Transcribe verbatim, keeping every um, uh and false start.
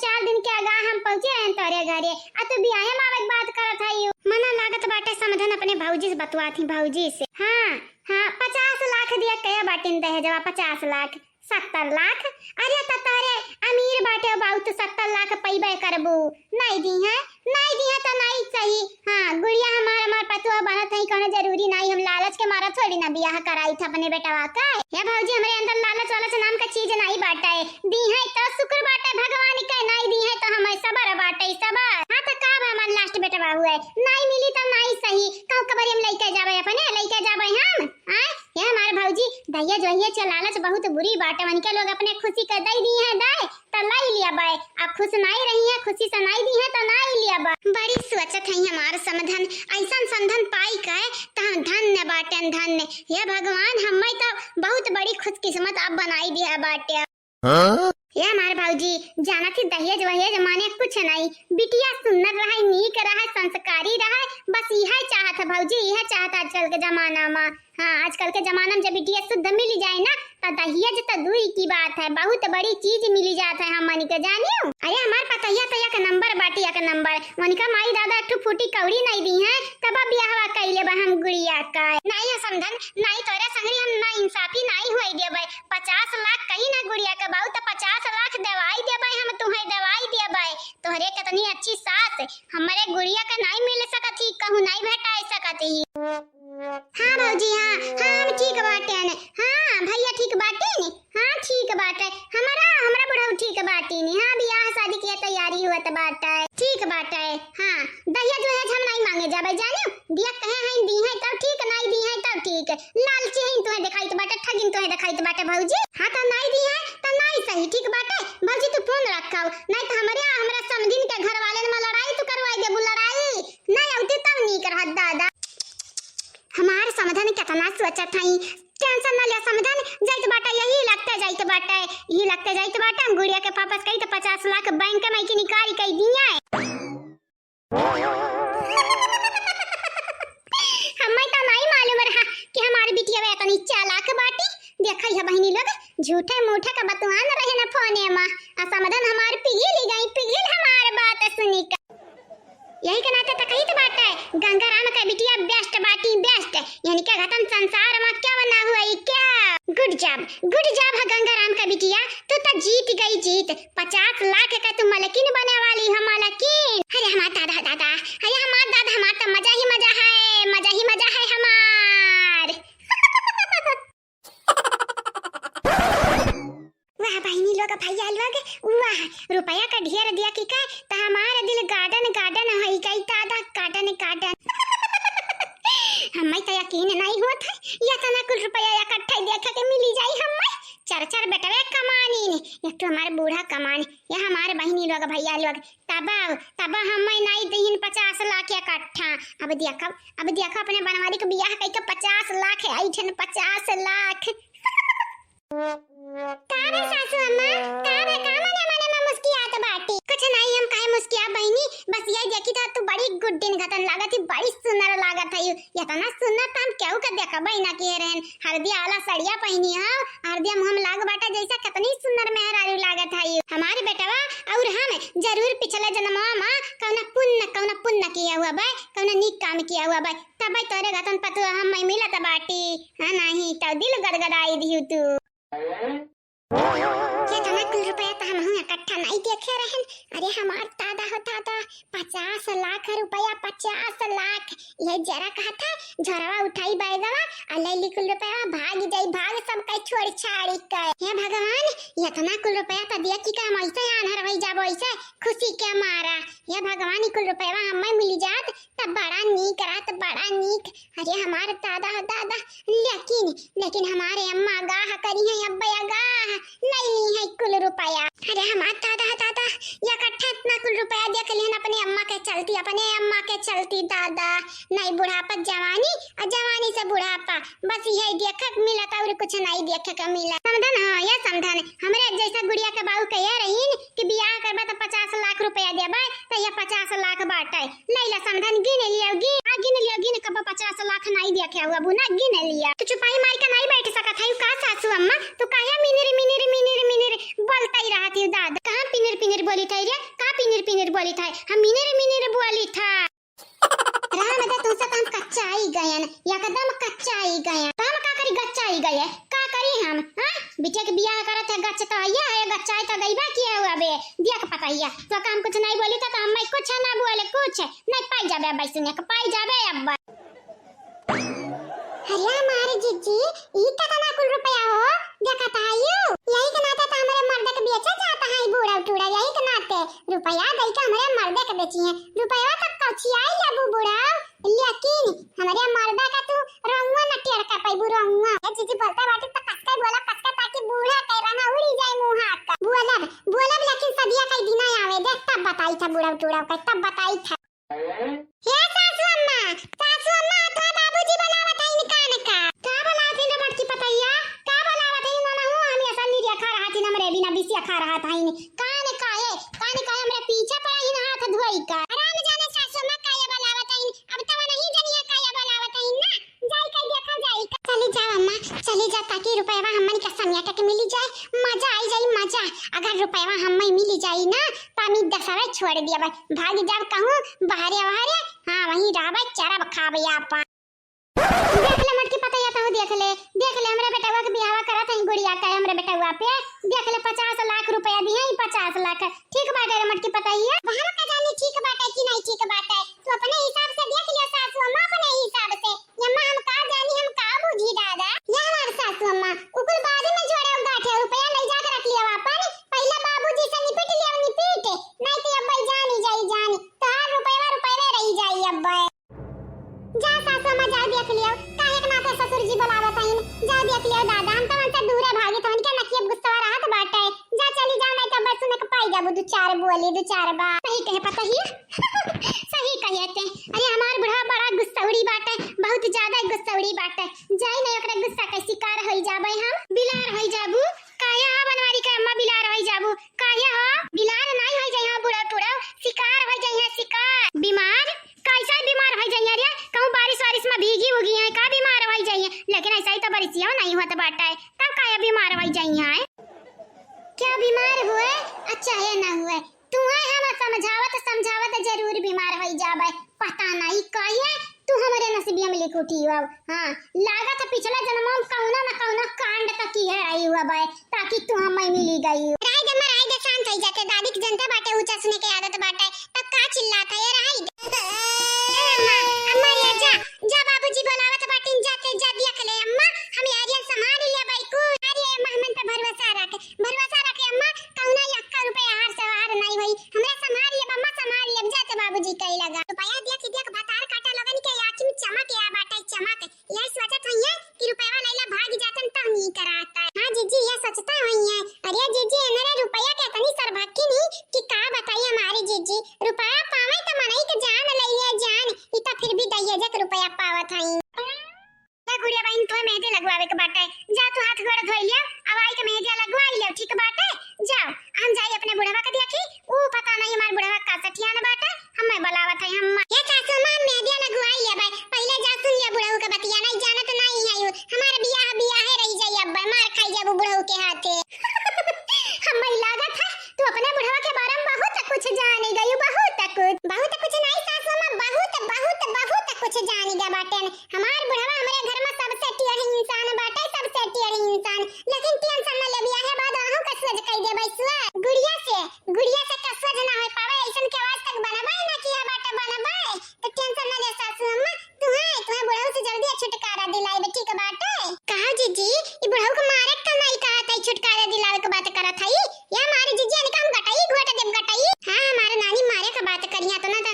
चार दिन के आगा हम पहुँचे रहेन तोरे घरे, आ तू बियाहे में आवे के बात करत हइउ। मना लागत बाटे समधन अपने भौजी से बतुआत ही, भौजी से। हाँ, हाँ, पचास लाख दिया कहे बाटिन दहेजवा, पचास लाख, सत्तर लाख। अरे त तोरे अमीर बाटे बाऊ, तू सत्तर लाख पइबे करबू। नाई दिहे, नाई दिहे त नाई सही। हाँ, गुड़िया हमार, हमार पतोह बनत हई, कउनो जरूरी नाई, हम लालच के मारा थोड़ी ना बियाह कराई था अपने बेटवा का। हे भौजी, हमरे अंदर लालच वालच नाम का चीज नाई बाटे। दिहे त शुक्र बाटे भगवान के, नाई दिहे त हमें सबर बाटे, सबर। हाँ, त का बा, हमार last बेटवा हुए, नाई मिली त नाई सही, कहूँ कबरी हम लइके जाबे, अपने लइके जाबे हम। आय, हे हमार भौजी, दहेज वहेज के लालच बहुत बुरी बाटे, वनिके लोग अपने खुशी के दई दिहे दे, त लई लिया बाय। अब खुश नाई रही है, खुशी से नाई दिहे, त नाई लिया बाय। बड़ी सोचत हई हमार समधन, अइसन समधन पाई के, त हम धन्य बाटेन, धन्य। हे भगवान, हमें त बहुत बड़ी खुशकिस्मत आप बनाई दिया बाटे। हाँ? हे हमार भौजी, जानत ही दहेज वहेज माने कुछ नाई, बिटिया सुन्नर रहे, नीक रहे, संस्कारी रहे, बस इहे चाहत है भौजी, इहे चाहत है आजकल के जमाना में। हाँ, आजकल के जमाना में जब बिटिया शुद्ध मिली जाए ना, त दहेज त दूर की बात है, बहुत बड़ी चीज मिली जात है हमनी के, जानियो। अरे हमार पतोहिया त एक नंबर बाटी, एक नंबर। उनका माई दादा एक ठो फूटी कौड़ी नाई दिहे, तब बियाहवा कइले बा हम गुड़िया का। नाई हो समधन, नाई तोरे संगरी हम नाइंसाफी नाई होई देबे। पचास लाख कहीं ना गुड़िया के बाऊ, त पचास लाख देवाई देबे हम तुहे, देवाई देबे। तोहरे कितनी अच्छी सास, हमरे गुड़िया के नाई मिल सकत ही, कहूँ नाई भेटाए सकत ही। हाँ भौजी, हाँ, हाँ, हम ठीक बाटेन। हाँ, भैया ठीक बाटेन। हाँ, ठीक बाटे। हमरा, हमरा बुढ़ऊ ठीक बाटेन। हाँ, बियाह शादी के तैयारी होत बाटे। ठीक बाटे। हाँ, दहेज वहेज हम नाई मांगे जाबे, जानियो। दिया कहे हैं, दिहे तब ठीक, नाई दिहे तब ठीक। लालची हैं, तुहे देखाइत बाटे, ठगिन तुहे देखाइत बाटे भौजी। हाँ, त नाई दिहे, त नाई सही, ठीक बाटे। भौजी, तू फोन रखाओ, नाई त हमरे, हमरा समधिन के घर वाले में लड़ाई तू करवाई देबू, लड़ाई। नाई अउती तब नीक रहत दादा। हमार समधन केतना सोचत हई। Tension न ले समधन, जाइत बाटे, यही लगते जाइत बाटे, यही लगते जाइत बाटे। हम गुड़िया के पापा से कही त पचास लाख बैंक में के निकाल के दिए। हमें त नाई मालूम रहा कि हमार बिटिया इतनी चालाक बाटी। देखा है बहिनी लोग, झूठे मूठे का बतुआन रहे न फोने में। आ समधन हमार पिघिल गई, पिघिल हमार बात सुनी का। यही के नाते त कहित बाटे, गंगाराम का बिटिया best बाटी, best। यानी के घटन संसार में क्यों ना हुई क्या? Good job, good job है गंगाराम का बिटिया, तू त जीत गई जीत। पचास लाख का तू मलकिन बने वाली हो, मलकिन। अरे हमार दादा, दादा, अरे हमार दादा, हमार त मजा ही मजा है, मजा ही मजा है हमार। वाह बहिनी लोग, भैया लोग, वाह, रुपया का ढेर दिया कि का, त हमार दिल garden garden होई गई दादा, garden garden। हमें त यकीन नहीं होत है, इतना कुल रुपया इकट्ठा देखे के मिली जाई हमें। चार चार बेटवे कमानी ने, एक तो हमार बूढ़ा कमानी, या हमार बहिनी लोग, भैया लोग, तब, तब हमें नहीं दीन पचास लाख इकट्ठा। अब देखब, अब देखब अपने बनवारी के बियाह कई के पचास लाख है, आई ठन पचास लाख। का बे सासू अम्मा, का बे, का मने मने में मुस्कियात बाटी? कुछ नहीं, हम काहे मुस्किया बहिनी, बस यही देखी त तू बड़ी गुड्डिन घटन लागत ही, बड़ी सुंदर लागत है। इतना सुंदर त हम केहू के देखबे ना किहे रहन। हरदिया वाला सड़िया पहिनी हो, हरदिया मुँह में लाग बाटे जैसे कितनी सुंदर मेहरारू लागत है। हमारे बेटवा और हम जरूर पिछले जन्मवा में कौना पुण्य, कौना पुण्य किया हुआ बे, कौना नीक काम किया हुआ बे, तबे तोरे घटन पतुआ हम मैं मिलत बाटी। हाँ, नहीं तो दिल गदगदाई दिहु तू। केतना कुल रुपया त हमहू इकट्ठा नाई देखे रहन। अरे हमार दादा हो दादा, पचास लाख रुपया, पचास लाख। ये जरा कहत है, झोरवा उठाई बैगवा, आ ले ली कुल रुपया, भाग जाई, भाग सब कई छोड़ छाड़ी के। हे भगवान, इतना कुल रुपया त दिया कि का हम ऐसे आन्हर होई जाबो ऐसे खुशी के मारा। हे भगवान, ई कुल रुपया हमें मिल जात, त बड़ा नीक रहत, बड़ा नीक। अरे हमार दादा हो दादा, लेकिन, लेकिन हमारे अम्मा गाह करी है, अब्बे गाह, नहीं ली है कुल रुपया। अरे हमार दादा हो दादा, इकट्ठा इतना कुल रुपया देख लिहन अपने अम्मा के चलती, अपने अम्मा के चलती दादा। नहीं बुढ़ापा जवानी, और जवानी से बुढ़ापा, बस यही देखे के मिलत, और कुछ नहीं देखे के मिलत। समधन, हाँ, ये समधन, हमरे जैसा गुड़िया के बाऊ के ये रहीन कि बियाह करबे त पचास लाख रुपया देबे, त ये पचास लाख बाटे। लैला समधन गिन लियो, गिन, हाँ, गिन लियो, गिन, कब पचास लाख नाई देखे हुआ बुना, गिन लिया। तू चुपाई मार के नाई बैठ सकत है का सासू अम्मा? तू काहे मिनिर, मिनिर, मिनिर, मिनिर बोलता ही रहत है दादा? कहाँ पिनिर, पिनिर पिनिर बोली था रे, का पिनिर पिनिर बोली था? हम मिनिर मिनिर बोली था। राम दे तुमसे तो हम कच्चा आई गयन, एकदम कच्चा आई गयन। तो हम का करी, गच्चा आई गए, का करी हम, हाँ? बिटिया के बियाह करत है, गच्च तो आइया है, गच्चा आई तो गईबा किया हुआ बे, दिया के पता हिया। तो का हम कुछ नहीं बोली था, तो हम कुछ ना बोले, कुछ नहीं पाई जाबे, अब सुने के पाई जाबे अब। अरे हमारे जीजी, ई केतना कुल रुपया हो? देखत आयु, यही के नाते तो हमरे मर्द के बेचा जाता है बूढ़ा टूढ़ा, यही के नाते रुपया दई के हमरे मर्द के बेची है। रुपया तो कौची आई लेबू बूढ़ा, लेकिन हमरे मर्द का तू रउआ न टेर का पैबू रउआ। ए जीजी बोलते बाटी तो कसके बोला, कसके, ताकि बूढ़ा के रंगा उड़ी जाए मुँह का। बोलब, बोलब लेकिन सदिया कई दिना आवे दे, तब बताई था बूढ़ा टूढ़ा का, तब बताई था। हे सासू अम्मा, सासू अम्मा, तोहरे बाबूजी बोलावत हईन कान का। का बोलावत हईन रे मटकी पतैया? का बोलावत हईन? ना, ना, हूँ, हम ऐसा निरिया खा रहत हईन, हमरे बिना बिसिया खा रहत हईन। कान का है, कान का है, हमरे पीछे पड़ा हईन हाथ धोई का। राम जाने सासू अम्मा काहे बोलावत हईन, अब तो नहीं जनिया काहे बोलावत हईन ना। जाई का देखा जाई का। चली जाओ अम्मा, चली जा, ताकि रुपयवा हमन के समियाटा के मिली जाए, मजा आई जाई, मजा। अगर रुपयवा हमें मिली जाई ना, तो हम ई दसवा छोड़ दिया बा, भाग जाब कहूँ बहरे वहरे, हाँ, वहीं रहबे, चरब खाबे आपन। देख ले मटकी पतैया, तहु देख ले, देख ले, हमरे बेटवा के बियाहवा करत हई गुड़िया का, हमरे बेटवा पे, देख ले, पचास लाख रुपया दिए हई, पचास लाख। ठीक बाटे रे मटकी पतैया? बाहर का जानी ठीक बाटे कि नहीं ठीक बाटे, तू अपने हिसाब से देख लियो सासू अम्मा, अपने हिसाब से। ये अम्मा, हम का जानी, हम का बूझी दादा। ये हमार सासू अम्मा, उ कुल बाद में जोड़े गांठे, रुपया ले जाके रख लियो अपन, पहले बाबूजी से निपट लियो, निपट, नहीं तो अब्बे जानी जाई जानी, तोहार रुपयवा रुपयवे रही जाई अब्बे। जा सासू अम्मा, जाओ देख लियो, काहे के नाते ससुर जी बुलावत हईन, जाओ देख लियो दादा, हम तो उनसे दूरे भागी, तो उनके नकियब गुस्सा रहत बाटे। जा चली जाओ, नहीं तो अब्बे सुने के पाई जाबू दू चार बोली, दू चार बात। सही कहे पतोहिया। सही कहे ते। अरे हमार बुढ़वा बड़ा गुस्सौड़ी बाटे, बहुत ज्यादा गुस्सौड़ी बाटे। जाई नहीं ओकरे गुस्सा के शिकार होई जाबे हम। बिलार होई जाबू। काहे हो बनवारी के अम्मा बिलार होई जाबू? काहे हो? बिलार नहीं होई जाई हो बुढ़ा टूढ़ा, शिकार होई जाई है शिकार। बीमार? कैसे बीमार होई जाई है रे? कहूँ बारिश वारिश में भीगी उगी है का बीमार होई जाई है? लेकिन ऐसा ही तो बारिशिया नहीं होत बाटे, तब काहे बीमार होई जाई है? क्या बीमार हुए, अच्छा है ना हुए, तुहे हम समझावत समझावत जरूर बीमार होई जाबे। पता नहीं काहे तू हमरे नसीबिया में लिख उठी हो। हाँ, लागत है पिछला जन्म में कौनो न कौनो कांड तो किहे रही हुआ बे, ताकि तू हमें मिली गई। राई दे अम्मा, राई दे, शांत होई जाते, दादी के जनते बाटे, ऊंचा सुने के आदत बाटे, तब का चिल्लात है, ये राई दे। ए अम्मा, अम्मा रे जा, जा बाबूजी बुलावत बाटिन, जाते जा देख ले अम्मा, हम यारियन संभाल लिया बाई कुल। अरे अम्मा, हमन पे भरोसा रख, भरोसा रखे अम्मा, कौनो यक्का रुपया हार से बाहर नहीं होई। हमरा संभाल लेब अम्मा, संभाल लेब, जाते बाबूजी कहे लगा। रुपया देख देख भतार काटा लोगन के आँखी में चमक या बाटे, चमक। यही सोचत होइए कि रुपया लैला भाग जातन तो नहीं कराता। हाँ जीजी, ये सोचता होइए। अरे जीजी, एनरे रुपया के इतनी सरभक्की नहीं कि का बताई हमारी जीजी। रुपया पावे तो मनई के जान ले लिया जान, ई तो फिर भी दहिया जक रुपया पावत हई। ए गुड़िया बहिन, तोहे मेहंदी लगवावे के बाटे, जा तू हाथ गोड़ धोई लिया, अब आई के मेहंदिया लगवाई लिया, ठीक बाटे? जाओ, हम जाई अपने बुढ़वा के देखी, ऊ पता नहीं हमार बुढ़वा का सठियान बाटे, हमें बुलावत है, हम। ये सासू माँ, हम मेहंदिया लगवाई लिया बाई, पहले जा सुन लिया बुढ़ऊ के बतिया, नहीं जानत नहीं है यू, हमार बियाह बियाहे रही जाई, अब मार खाई जाबू बुढ़ऊ के हाथे। हमें लागत है तू अपने बुढ़वा के बारे में बहुत कुछ जाने गयू, बहुत कुछ। बहुत कुछ नहीं सासू माँ, बहुत, बहुत, बहुत कुछ जाने गया बाटे। हमार बुढ़वा हमरे घर में सबसे टेढ़ इंसान बाटे, सबसे टेढ़ इंसान। लेकिन tension न लेबी, आहे बाद अहू का सोझ कई देबै सुआ। गुड़िया से, गुड़िया से का सोझ ना होई पावे, ऐसन के आज तक बनबै ना किया बाटे, बनबै। तो tension न ले सासू अम्मा, तुहे, तुहे बुढ़ऊ से जल्दी छुटकारा दिलाइबे, ठीक बाटे? कहा जीजी, ई बुढ़ऊ के मारे के नहीं कहत है, छुटकारा दिलावे के बात करत है। या हमारे जीजी, इनका हम गटई घोट देब, गटई। हाँ, हमारे नानी मारे के बात करिया तो ना, तो